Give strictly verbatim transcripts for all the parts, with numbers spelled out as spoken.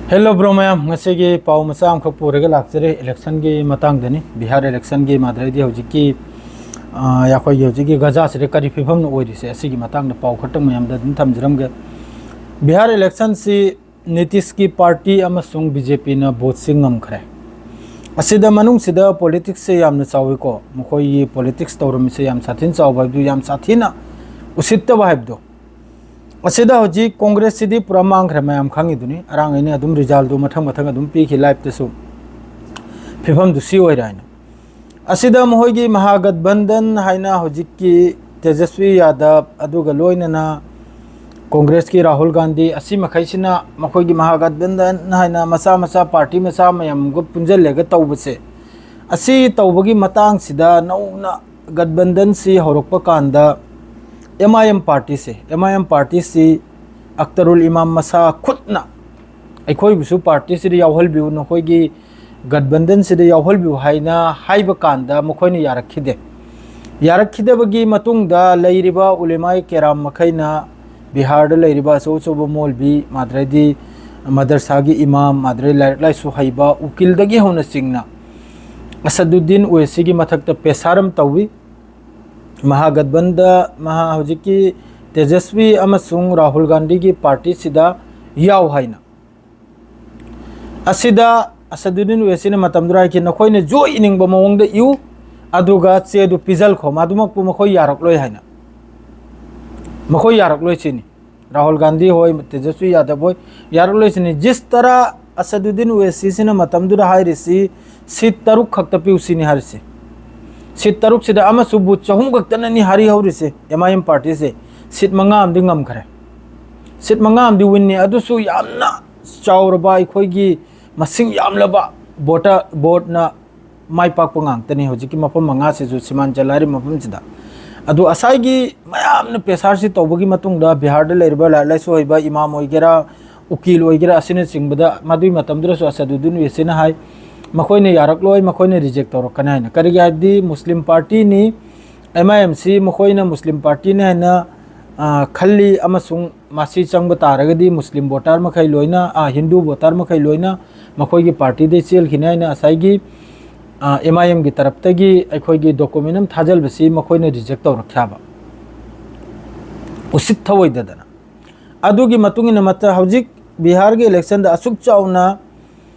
Hello bro ꯃꯌꯥꯝ, ꯉꯁꯤꯒꯤ ꯄꯥꯎ ꯃꯆꯥ ꯑꯃꯈꯛ ꯄꯨꯔꯒ ꯂꯥꯛꯆꯔꯦ꯫ Election ꯒꯤ ꯃꯇꯥꯡꯗꯅꯤ꯫ ꯕꯤꯍꯥꯔ election ꯒꯤ ꯃꯥꯗ꯭ꯔꯩꯗꯤ ꯍꯧꯖꯤꯛꯀꯤ, ꯑ, ꯑꯩꯈꯣꯏꯒꯤ ꯍꯧꯖꯤꯛꯀꯤ ꯒꯖꯥꯁꯤꯗ ꯀꯔꯤ ꯐꯤꯕꯝꯅ ꯑꯣꯏꯔꯤꯁꯦ, ꯑꯁꯤꯒꯤ ꯃꯇꯥꯡꯗ ꯄꯥꯎ ꯈꯛꯇꯪ ꯃꯌꯥꯝꯗ ꯑꯗꯨꯝ ꯊꯝꯖꯔꯝꯒꯦ꯫ ꯕꯤꯍꯥꯔ election ꯁꯤ ꯅꯤꯇꯤꯁꯀꯤ party ꯑꯃꯁꯨꯡ BJP ꯅ vote ꯁꯤ ꯉꯝꯈ꯭ꯔꯦ꯫ ꯑꯁꯤꯗ ꯃꯅꯨꯡꯁꯤꯗ politics ꯁꯦ ꯌꯥꯝꯅ ꯆꯥꯎꯏꯀꯣ꯫ ꯃꯈꯣꯏꯒꯤ politics ꯇꯧꯔꯝꯃꯤꯁꯦ ꯌꯥꯝ ꯁꯥꯊꯤꯅ ꯆꯥꯎꯕ ꯍꯥꯏꯕꯗꯨ, ꯌꯥꯝ ꯁꯥꯊꯤꯅ ꯎꯁꯤꯠꯇꯕ ꯍꯥꯏꯕꯗꯣ꯫ ꯑꯁꯤꯗ ꯍꯧꯖꯤꯛ Congress ꯁꯤꯗꯤ ꯄꯨꯔꯥ ꯃꯥꯡꯈ꯭ꯔꯦ, ꯃꯌꯥꯝ ꯈꯪꯉꯤꯗꯨꯅꯤ꯫ ꯑꯔꯥꯡꯉꯩꯅ ꯑꯗꯨꯝ result ꯗꯨ ꯃꯊꯪ ꯃꯊꯪ ꯑꯗꯨꯝ ꯄꯤꯈꯤ live ꯇꯁꯨ꯫ ꯐꯤꯕꯝꯗꯨ ꯁꯤ ꯑꯣꯏꯔꯦ ꯍꯥꯏꯅ꯫ ꯑꯁꯤꯗ ꯃꯈꯣꯏꯒꯤ ꯃꯍꯥꯒꯠꯕꯟꯗꯟ ꯍꯥꯏꯅ ꯍꯧꯖꯤꯛꯀꯤ ꯇꯦꯖꯁ꯭ꯋꯤ ꯌꯥꯗꯕ, ꯑꯗꯨꯒ ꯂꯣꯏꯅꯅ Congress ꯀꯤ ꯔꯥꯍꯨꯜ ꯒꯥꯟꯙꯤ, ꯑꯁꯤ ꯃꯈꯩꯁꯤꯅ ꯃꯈꯣꯏꯒꯤ ꯃꯍꯥꯒꯠꯕꯟꯗꯟ ꯍꯥꯏꯅ ꯃꯆꯥ ꯃꯆꯥ party ꯃꯆꯥ ꯃꯌꯥꯝꯒ ꯄꯨꯟꯁꯤꯜꯂꯒ ꯇꯧꯕꯁꯦ, ꯑꯁꯤ ꯇꯧꯕꯒꯤ ꯃꯇꯥꯡꯁꯤꯗ ꯅꯧꯅ ꯒꯠꯕꯟꯗꯟꯁꯤ ꯍꯧꯔꯛꯄ ꯀꯥꯟꯗ MIM party ꯁꯦ, MIM party ꯁꯤ ꯑꯛꯇꯔꯨꯜ ꯏꯃꯥꯝ ꯃꯁꯥ ꯈꯨꯠꯅ ꯑꯩꯈꯣꯏꯕꯨꯁꯨ party ꯁꯤꯗ ꯌꯥꯎꯍꯟꯕꯤꯌꯨ, ꯅꯈꯣꯏꯒꯤ ꯒꯠꯕꯟꯗꯟꯁꯤꯗ ꯌꯥꯎꯍꯟꯕꯤꯌꯨ ꯍꯥꯏꯅ ꯍꯥꯏꯕ ꯀꯥꯟꯗ ꯃꯈꯣꯏꯅ ꯌꯥꯔꯛꯈꯤꯗꯦ꯫ ꯌꯥꯔꯛꯈꯤꯗꯕꯒꯤ ꯃꯇꯨꯡꯗ ꯂꯩꯔꯤꯕ ꯎꯂꯦꯃꯥꯏ ꯀꯦꯔꯥꯝ ꯃꯈꯩꯅ ꯕꯤꯍꯥꯔꯗ ꯂꯩꯔꯤꯕ ꯑꯆꯧ ꯑꯆꯧꯕ ꯃꯧꯂꯕꯤ, ꯃꯥꯗ꯭ꯔꯩꯗꯤ ꯃꯗꯔꯁꯥꯒꯤ ꯏꯃꯥꯝ, ꯃꯥꯗ꯭ꯔꯩ ꯂꯥꯏꯔꯤꯛ ꯂꯥꯏꯁꯨ ꯍꯩꯕ ꯎꯀꯤꯜꯗꯒꯤ ꯍꯧꯅ ꯆꯤꯡꯅ ꯑꯁꯗꯨꯗꯤꯟ ꯑꯣꯋꯦꯁꯤꯒꯤ ꯃꯊꯛꯇ ꯄꯦꯁꯥꯔ ꯑꯃ ꯇꯧꯏ꯫ ꯃꯍꯥꯒꯠꯕꯟꯗ, ꯃꯍꯥ-, ꯍꯧꯖꯤꯛꯀꯤ ꯇꯦꯖꯁ꯭ꯋꯤ ꯑꯃꯁꯨꯡ ꯔꯥꯍꯨꯜ ꯒꯥꯟꯙꯤꯒꯤ party ꯁꯤꯗ ꯌꯥꯎ ꯍꯥꯏꯅ꯫ ꯑꯁꯤꯗ ꯑꯁꯗꯨꯗꯤꯟ ꯑꯣꯋꯦꯁꯤꯅ ꯃꯇꯝꯗꯨꯗ ꯍꯥꯏꯈꯤ, "ꯅꯈꯣꯏꯅ ꯖꯣꯏ ꯏꯅꯤꯡꯕ ꯃꯑꯣꯡꯗ ꯏꯌꯨ, ꯑꯗꯨꯒ ꯆꯦꯗꯨ ꯄꯤꯖꯜꯈꯣ", ꯃꯗꯨꯃꯛꯄꯨ ꯃꯈꯣꯏ ꯌꯥꯔꯛꯂꯣꯏ ꯍꯥꯏꯅ꯫ ꯃꯈꯣꯏ ꯌꯥꯔꯛꯂꯣꯏ ꯁꯤꯅꯤ꯫ ꯔꯥꯍꯨꯜ ꯒꯥꯟꯙꯤ ꯍꯣꯏ, ꯇꯦꯖꯁ꯭ꯋꯤ ꯌꯥꯗꯕ ꯍꯣꯏ, ꯌꯥꯔꯛꯂꯣꯏ ꯁꯤꯅꯤ꯫ ꯖꯤꯁ ꯇꯔꯥ ꯑꯁꯗꯨꯗꯤꯟ ꯑꯣꯋꯦꯁꯤꯁꯤꯅ ꯃꯇꯝꯗꯨꯗ ꯍꯥꯏꯔꯤꯁꯤ seat ꯇꯔꯨꯛ ꯈꯛꯇ ꯄꯤꯌꯨ ꯁꯤꯅꯤ ꯍꯥꯏꯔꯤꯁꯦ꯫ Seat ꯇꯔꯨꯛꯁꯤꯗ ꯑꯃꯁꯨ booth ꯆꯍꯨꯝ ꯈꯛꯇꯅꯅꯤ ꯍꯥꯔꯤ ꯍꯧꯔꯤꯁꯦ꯫ MIM party ꯁꯦ seat ꯃꯉꯥ ꯑꯃꯗꯤ ꯉꯝꯈ꯭ꯔꯦ, seat ꯃꯉꯥ ꯑꯃꯗꯤ win ꯅꯤ꯫ ꯑꯗꯨꯁꯨ ꯌꯥꯝꯅ ꯆꯥꯎꯔꯕ, ꯑꯩꯈꯣꯏꯒꯤ ꯃꯁꯤꯡ ꯌꯥꯝꯂꯕ voter, vote ꯅ ꯃꯥꯏ ꯄꯥꯛꯄ ꯉꯥꯛꯇꯅꯤ ꯍꯧꯖꯤꯛꯀꯤ ꯃꯐꯝ ꯃꯉꯥꯁꯤꯁꯨ, ꯁꯤꯃꯥꯟꯆꯜ ꯍꯥꯏꯔꯤꯕ ꯃꯐꯝꯁꯤꯗ꯫ ꯑꯗꯨ ꯉꯁꯥꯏꯒꯤ ꯃꯌꯥꯝꯅ ꯄꯦꯁꯥꯔꯁꯤ ꯇꯧꯕꯒꯤ ꯃꯇꯨꯡꯗ ꯕꯤꯍꯥꯔꯗ ꯂꯩꯔꯤꯕ ꯂꯥꯏꯔꯤꯛ ꯂꯥꯏꯁꯨ ꯍꯩꯕ ꯏꯃꯥꯝ ꯑꯣꯏꯒꯦꯔꯥ, ꯎꯀꯤꯜ ꯑꯣꯏꯒꯦꯔꯥ, ꯑꯁꯤꯅꯆꯤꯡꯕꯗ ꯃꯗꯨꯒꯤ ꯃꯇꯝꯗꯨꯗꯁꯨ ꯑꯁꯗꯨꯗꯤꯟ ꯑꯣꯋꯦꯁꯤꯅ ꯍꯥꯏ, ꯃꯈꯣꯏꯅ ꯌꯥꯔꯛꯂꯣꯏ, ꯃꯈꯣꯏꯅ reject ꯇꯧꯔꯛꯀꯅꯤ ꯍꯥꯏꯅ꯫ ꯀꯔꯤꯒꯤ ꯍꯥꯏꯕꯗꯤ ꯃꯨꯁꯂꯤꯝ party ꯅꯤ, MIM ꯁꯤ ꯃꯈꯣꯏꯅ ꯃꯨꯁꯂꯤꯝ party ꯅꯤ ꯍꯥꯏꯅ ꯑ, ꯈꯜꯂꯤ, ꯑꯃꯁꯨꯡ ꯃꯁꯤ ꯆꯪꯕ ꯇꯥꯔꯒꯗꯤ ꯃꯨꯁꯂꯤꯝ ꯚꯣꯇꯔ ꯃꯈꯩ ꯂꯣꯏꯅ, ꯑ, ꯍꯤꯟꯗꯨ ꯚꯣꯇꯔ ꯃꯈꯩ ꯂꯣꯏꯅ ꯃꯈꯣꯏꯒꯤ ꯄꯥꯔꯇꯤꯗꯩ ꯆꯦꯜꯈꯤꯅꯤ ꯍꯥꯏꯅ ꯉꯁꯥꯏꯒꯤ, ꯑ, ꯑꯦꯝ ꯑꯥꯏ ꯑꯦꯝꯒꯤ ꯇꯔꯞꯇꯒꯤ ꯑꯩꯈꯣꯏꯒꯤ ꯗꯣꯀꯨꯃꯦꯟ ꯑꯃ ꯊꯥꯖꯤꯟꯕꯁꯤ ꯃꯈꯣꯏꯅ ꯔꯤꯖꯦꯛ ꯇꯧꯔꯛꯈ꯭ꯔꯕ, ꯎꯁꯤꯠ ꯊꯑꯣꯏꯗꯗꯅ꯫ ꯑꯗꯨꯒꯤ ꯃꯇꯨꯡ ꯏꯟꯅ ꯃꯇ-, ꯍꯧꯖꯤꯛ ꯕꯤꯍꯥꯔꯒꯤ ꯏꯂꯦꯛꯁꯟꯗ ꯑꯁꯨꯛ ꯆꯥꯎꯅ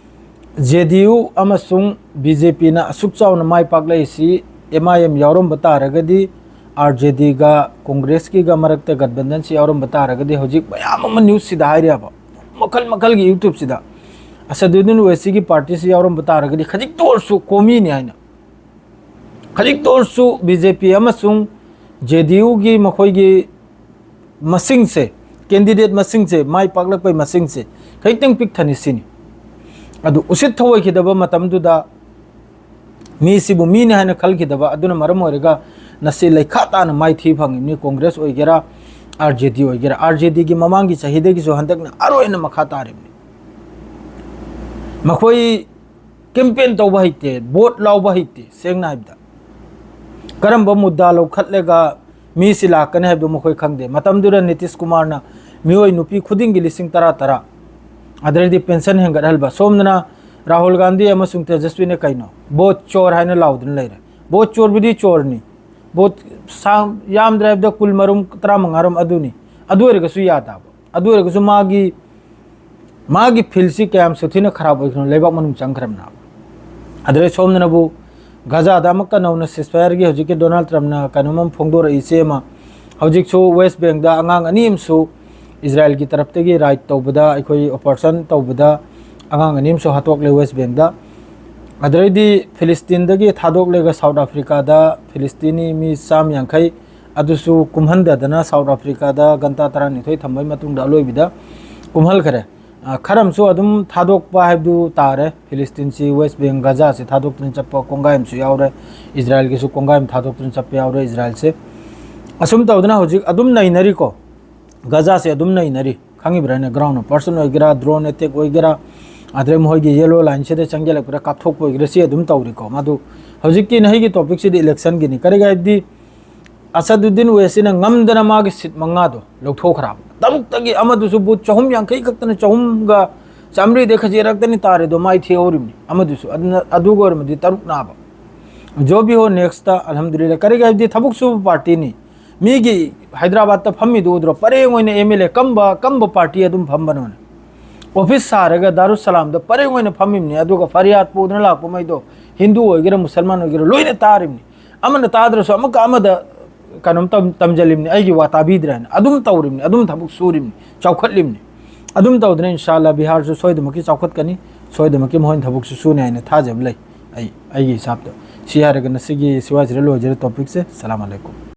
ꯖꯦ ꯗꯤ ꯌꯨ ꯑꯃꯁꯨꯡ ꯕꯤ ꯖꯦ ꯄꯤꯅ ꯑꯁꯨꯛ ꯆꯥꯎꯅ ꯃꯥꯏ ꯄꯥꯛꯂꯛꯏꯁꯤ, ꯑꯦꯝ ꯑꯥꯏ ꯑꯦꯝ ꯌꯥꯎꯔꯝꯕ ꯇꯥꯔꯒꯗꯤ, ꯑꯥꯔ ꯖꯦ ꯗꯤꯒ ꯀꯣꯡꯒ꯭ꯔꯦꯁꯀꯤꯒ ꯃꯔꯛꯇ ꯒꯠꯕꯟꯗꯟꯁꯤ ꯌꯥꯎꯔꯝꯕ ꯇꯥꯔꯒꯗꯤ, ꯍꯧꯖꯤꯛ ꯃꯌꯥꯝ ꯑꯃ ꯅ꯭ꯌꯨꯁꯁꯤꯗ ꯍꯥꯏꯔꯤꯑꯕ, ꯃꯈꯜ ꯃꯈꯜꯒꯤ YouTubeꯁꯤꯗ ꯑꯁꯗꯨꯗꯤꯟ ꯑꯣꯋꯩꯁꯤꯒꯤ ꯄꯥꯔꯇꯤꯁꯤ ꯌꯥꯎꯔꯝꯕ ꯇꯥꯔꯒꯗꯤ, ꯈꯖꯤꯛꯇ ꯑꯣꯏꯔꯁꯨ ꯀꯣꯃꯤꯅꯤ ꯍꯥꯏꯅ, ꯈꯖꯤꯛꯇ ꯑꯣꯏꯔꯁꯨ ꯕꯤ ꯖꯦ ꯄꯤ ꯑꯃꯁꯨꯡ ꯖꯦ ꯗꯤ ꯌꯨꯒꯤ ꯃꯈꯣꯏꯒꯤ ꯃꯁꯤꯡꯁꯦ, ꯀꯦꯟꯗꯤꯗꯦꯠ ꯃꯁꯤꯡꯁꯦ, ꯃꯥꯏ ꯄꯥꯛꯂꯛꯄꯒꯤ ꯃꯁꯤꯡꯁꯦ ꯈꯖꯤꯛꯇꯪ ꯄꯤꯛꯊꯅꯤ ꯁꯤꯅꯤ꯫ ꯑꯗꯨ ꯎꯁꯤꯠ ꯊꯑꯣꯏꯈꯤꯗꯕ ꯃꯇꯝꯗꯨꯗ, ꯃꯤꯁꯤꯕꯨ ꯃꯤꯅꯤ ꯍꯥꯏꯅ ꯈꯜꯈꯤꯗꯕ ꯑꯗꯨꯅ ꯃꯔꯝ ꯑꯣꯏꯔꯒ ꯉꯁꯤ ꯂꯩꯈꯥ ꯇꯥꯅ ꯃꯥꯏꯊꯤ ꯐꯪꯉꯤꯕꯅꯤ꯫ ꯀꯣꯡꯒ꯭ꯔꯦꯁ ꯑꯣꯏꯒꯦꯔꯥ, ꯑꯥꯔ ꯖꯦ ꯗꯤ ꯑꯣꯏꯒꯦꯔꯥ, ꯑꯥꯔ ꯖꯦ ꯗꯤꯒꯤ ꯃꯃꯥꯡꯒꯤ ꯆꯍꯤꯗꯒꯤꯁꯨ ꯍꯟꯗꯛꯅ ꯑꯔꯣꯏꯅ ꯃꯈꯥ ꯇꯥꯔꯤꯕꯅꯤ꯫ ꯃꯈꯣꯏ ꯀꯦꯝꯄꯦꯟ ꯇꯧꯕ ꯍꯩꯇꯦ, ꯚꯣꯠ ꯂꯥꯎꯕ ꯍꯩꯇꯦ, ꯁꯦꯡꯅ ꯍꯥꯏꯕꯗ꯫ ꯀꯔꯝꯕ ꯃꯨꯗ꯭ꯗꯥ ꯂꯧꯈꯠꯂꯒ ꯃꯤꯁꯤ ꯂꯥꯛꯀꯅꯤ ꯍꯥꯏꯕꯗꯨ ꯃꯈꯣꯏ ꯈꯪꯗꯦ꯫ ꯃꯇꯝꯗꯨꯗ ꯅꯤꯇꯤꯁ ꯀꯨꯃꯥꯔꯅ ꯃꯤꯑꯣꯏ ꯅꯨꯄꯤ ꯈꯨꯗꯤꯡꯒꯤ ꯂꯤꯁꯤꯡ ꯇꯔꯥ ꯇꯔꯥ, ꯑꯗꯨꯗꯩꯗꯤ ꯄꯦꯟꯁꯟ ꯍꯦꯟꯒꯠꯍꯟꯕ꯫ ꯁꯣꯝꯗꯅ ꯔꯥꯍꯨꯜ ꯒꯥꯟꯙꯤ ꯑꯃꯁꯨꯡ ꯇꯦꯖꯁ꯭ꯋꯤꯅ ꯀꯩꯅꯣ, ꯚꯣꯠ ꯆꯣꯔ ꯍꯥꯏꯅ ꯂꯥꯎꯗꯨꯅ ꯂꯩꯔꯦ꯫ ꯚꯣꯠ ꯆꯣꯔꯕꯨꯗꯤ ꯆꯣꯔꯅꯤ, ꯚꯣꯠ ꯁꯥ-, ꯌꯥꯝꯗ꯭ꯔꯦ ꯍꯥꯏꯕꯗ ꯀꯨꯜ ꯃꯔꯨꯝ, ꯇꯔꯥꯃꯉꯥ ꯔꯣꯝ ꯑꯗꯨꯅꯤ꯫ ꯑꯗꯨ ꯑꯣꯏꯔꯒꯁꯨ ꯌꯥꯗꯕ, ꯑꯗꯨ ꯑꯣꯏꯔꯒꯁꯨ ꯃꯥꯒꯤ ꯃꯥꯒꯤ ꯐꯤꯜꯁꯤ ꯀꯌꯥꯝ ꯁꯥꯊꯤꯅ ꯈꯔꯥꯞ ꯑꯣꯏꯈ꯭ꯔꯕꯅꯣ, ꯂꯩꯕꯥꯛ ꯃꯅꯨꯡ ꯆꯪꯈ꯭ꯔꯕꯅꯦꯕ꯫ ꯑꯗꯨꯗꯩ ꯁꯣꯝꯗꯅꯕꯨ ꯒꯖꯥꯗ ꯑꯃꯨꯛꯀ ꯅꯧꯅ ꯁꯤꯁꯐꯥꯌꯔꯒꯤ ꯍꯧꯖꯤꯛꯀꯤ ꯗꯣꯅꯥꯜꯗ ꯇ꯭ꯔꯝꯞꯅ ꯀꯩꯅꯣꯝ ꯑꯃ ꯐꯣꯡꯗꯣꯔꯛꯏ, ꯏꯆꯦ ꯑꯃ꯫ ꯍꯧꯖꯤꯛꯁꯨ ꯋꯦꯁ ꯕꯦꯡꯗ ꯑꯉꯥꯡ ꯑꯅꯤ ꯑꯃꯁꯨ ꯏꯖꯔꯥꯏꯜꯒꯤ ꯇꯔꯞꯇꯒꯤ ꯔꯦꯠ ꯇꯧꯕꯗ, ꯑꯩꯈꯣꯏ ꯑꯣꯄꯔꯦꯁꯟ ꯇꯧꯕꯗ ꯑꯉꯥꯡ ꯑꯅꯤ ꯑꯃꯁꯨ ꯍꯥꯠꯇꯣꯛꯂꯦ ꯋꯦꯁ ꯕꯦꯡꯗ꯫ ꯑꯗꯨꯗꯩꯗꯤ ꯐꯤꯂꯤꯁꯇꯤꯟꯗꯒꯤ ꯊꯥꯗꯣꯛꯂꯒ ꯁꯥꯎꯠ ꯑꯐ꯭ꯔꯤꯀꯥꯗ ꯐꯤꯂꯤꯁꯇꯤꯅꯤ ꯃꯤ ꯆꯥꯝ ꯌꯥꯡꯈꯩ ꯑꯗꯨꯁꯨ ꯀꯨꯝꯍꯟꯗꯗꯅ ꯁꯥꯎꯠ ꯑꯐ꯭ꯔꯤꯀꯥꯗ ꯘꯟꯇꯥ ꯇꯔꯥꯅꯤꯊꯣꯏ ꯊꯝꯕꯒꯤ ꯃꯇꯨꯡꯗ ꯑꯂꯣꯏꯕꯤꯗ ꯀꯨꯝꯍꯜꯈ꯭ꯔꯦ꯫ ꯑ, ꯈꯔ ꯑꯃꯁꯨ ꯑꯗꯨꯝ ꯊꯥꯗꯣꯛꯄ ꯍꯥꯏꯕꯗꯨ ꯇꯥꯔꯦ꯫ ꯐꯤꯂꯤꯁꯇꯤꯟꯁꯤ ꯋꯦꯁ ꯕꯦꯡ ꯒꯖꯥꯁꯤ ꯊꯥꯗꯣꯛꯇꯨꯅ ꯆꯠꯄ ꯀꯣꯡꯒꯥꯏ ꯑꯃꯁꯨ ꯌꯥꯎꯔꯦ, ꯏꯖꯔꯥꯏꯜꯒꯤꯁꯨ ꯀꯣꯡꯒꯥꯏ ꯑꯃ ꯊꯥꯗꯣꯛꯇꯨꯅ ꯆꯠꯄ ꯌꯥꯎꯔꯦ ꯏꯖꯔꯥꯏꯜꯁꯦ꯫ ꯑꯁꯨꯝ ꯇꯧꯗꯅ ꯍꯧꯖꯤꯛ ꯑꯗꯨꯝ ꯅꯩꯅꯔꯤꯀꯣ, ꯒꯖꯥꯁꯦ ꯑꯗꯨꯝ ꯅꯩꯅꯔꯤ꯫ ꯈꯪꯉꯤꯕ꯭ꯔꯥꯅꯦ? ꯒ꯭ꯔꯥꯎꯟ ꯑꯣꯄꯔꯦꯁꯟ ꯑꯣꯏꯒꯦꯔꯥ, ꯗ꯭ꯔꯣꯟ ꯑꯦꯇꯦꯛ ꯑꯣꯏꯒꯦꯔꯥ, ꯑꯗꯩ ꯃꯈꯣꯏꯒꯤ ꯌꯦꯂꯣ ꯂꯥꯏꯟꯁꯤꯗ ꯆꯪꯁꯤꯜꯂꯛꯄꯗ ꯀꯥꯞꯊꯣꯛꯄ ꯑꯣꯏꯒꯦꯔꯥ, ꯁꯤ ꯑꯗꯨꯝ ꯇꯧꯔꯤꯀꯣ꯫ ꯃꯗꯨ ꯍꯧꯖꯤꯛꯀꯤ ꯅꯍꯩꯒꯤ ꯇꯣꯄꯤꯛꯁꯤꯗꯤ ꯏꯂꯦꯛꯁꯟꯒꯤꯅꯤ꯫ ꯀꯔꯤꯒꯤ ꯍꯥꯏꯕꯗꯤ ꯑꯁꯗꯨꯗꯤꯟ ꯋꯦꯁꯤꯅ ꯉꯝꯗꯅ ꯃꯥꯒꯤ ꯁꯤꯠ ꯃꯉꯥꯗꯣ ꯂꯧꯊꯣꯛꯈ꯭ꯔꯕ꯫ ꯇꯔꯨꯛꯇꯒꯤ ꯑꯃꯗꯨꯁꯨ ꯕꯨꯠ ꯆꯍꯨꯝ ꯌꯥꯡꯈꯩ ꯈꯛꯇꯅ, ꯆꯍꯨꯝꯒ ꯆꯥꯃꯔꯤꯗꯩ ꯈꯖꯤꯛ ꯈꯛꯇꯅꯤ ꯇꯥꯔꯦꯗꯣ, ꯃꯥꯏ ꯊꯤꯍꯧꯔꯤꯕꯅꯤ ꯑꯃꯗꯨꯁꯨ꯫ ꯑꯗꯨꯅ, ꯑꯗꯨꯒ ꯑꯣꯏꯔꯝꯃꯗꯤ ꯇꯔꯨꯛ ꯅꯥꯕ꯫ ꯖꯣꯕꯤ ꯍꯣ ꯅꯦꯛꯁꯇ, ꯑꯜꯍꯝꯗꯨꯂꯤꯜꯂꯥ꯫ ꯀꯔꯤꯒꯤ ꯍꯥꯏꯕꯗꯤ ꯊꯕꯛ ꯁꯨꯕ ꯄꯥꯔꯇꯤꯅꯤ꯫ ꯃꯤꯒꯤ ꯍꯥꯏꯗ꯭ꯔꯕꯥꯗꯇ ꯐꯝꯃꯤꯗꯨ ꯎꯗ꯭ꯔꯣ? ꯄꯔꯦꯡ ꯑꯣꯏꯅ ꯑꯦꯝ ꯑꯦꯜ ꯑꯦ ꯀꯝꯕ, ꯀꯝꯕ ꯄꯥꯔꯇꯤ ꯑꯗꯨꯝ ꯐꯝꯕꯅꯣꯅꯦ? ꯑꯣꯐꯤꯁ ꯁꯥꯔꯒ ꯗꯥꯔꯨꯁꯁꯂꯥꯝꯗ ꯄꯔꯦꯡ ꯑꯣꯏꯅ ꯐꯝꯃꯤꯕꯅꯤ, ꯑꯗꯨꯒ ꯐꯔꯤꯌꯥꯗ ꯄꯨꯗꯨꯅ ꯂꯥꯛꯄ ꯃꯩꯗꯣ ꯍꯤꯟꯗꯨ ꯑꯣꯏꯒꯦꯔꯥ ꯃꯨꯁꯜꯃꯥꯟ ꯑꯣꯏꯒꯦꯔꯥ ꯂꯣꯏꯅ ꯇꯥꯔꯤꯕꯅꯤ꯫ ꯑꯃꯅ ꯇꯥꯗ꯭ꯔꯁꯨ ꯑꯃꯒ ꯑꯃꯗ ꯀꯩꯅꯣꯝ ꯇꯝ-, ꯇꯝꯖꯜꯂꯤꯕꯅꯤ, "ꯑꯩꯒꯤ ꯋꯥ ꯇꯥꯕꯤꯗ꯭ꯔꯦ" ꯍꯥꯏꯅ꯫ ꯑꯗꯨꯝ ꯇꯧꯔꯤꯕꯅꯤ, ꯑꯗꯨꯝ ꯊꯕꯛ ꯁꯨꯔꯤꯕꯅꯤ, ꯆꯥꯎꯈꯠꯂꯤꯕꯅꯤ꯫ ꯑꯗꯨꯝ ꯇꯧꯗꯅ ꯏꯟꯁꯥ ꯑꯜꯂꯥ ꯕꯤꯍꯥꯔꯁꯨ ꯁꯣꯏꯗꯃꯛꯀꯤ ꯆꯥꯎꯈꯠꯀꯅꯤ, ꯁꯣꯏꯗꯃꯛꯀꯤ ꯃꯈꯣꯏꯅ ꯊꯕꯛꯁꯨ ꯁꯨꯅꯤ ꯍꯥꯏꯅ ꯊꯥꯖꯕ ꯂꯩ ꯑꯩ, ꯑꯩꯒꯤ ꯍꯤꯁꯥꯞꯇ꯫ ꯁꯤ ꯍꯥꯏꯔꯒ ꯉꯁꯤꯒꯤ ꯁꯤꯋꯥꯏꯁꯤꯗ ꯂꯣꯏꯖꯔꯦ ꯇꯣꯄꯤꯛꯁꯦ꯫ ꯁꯂꯥꯝ ꯑꯂꯩꯀꯨꯝ꯫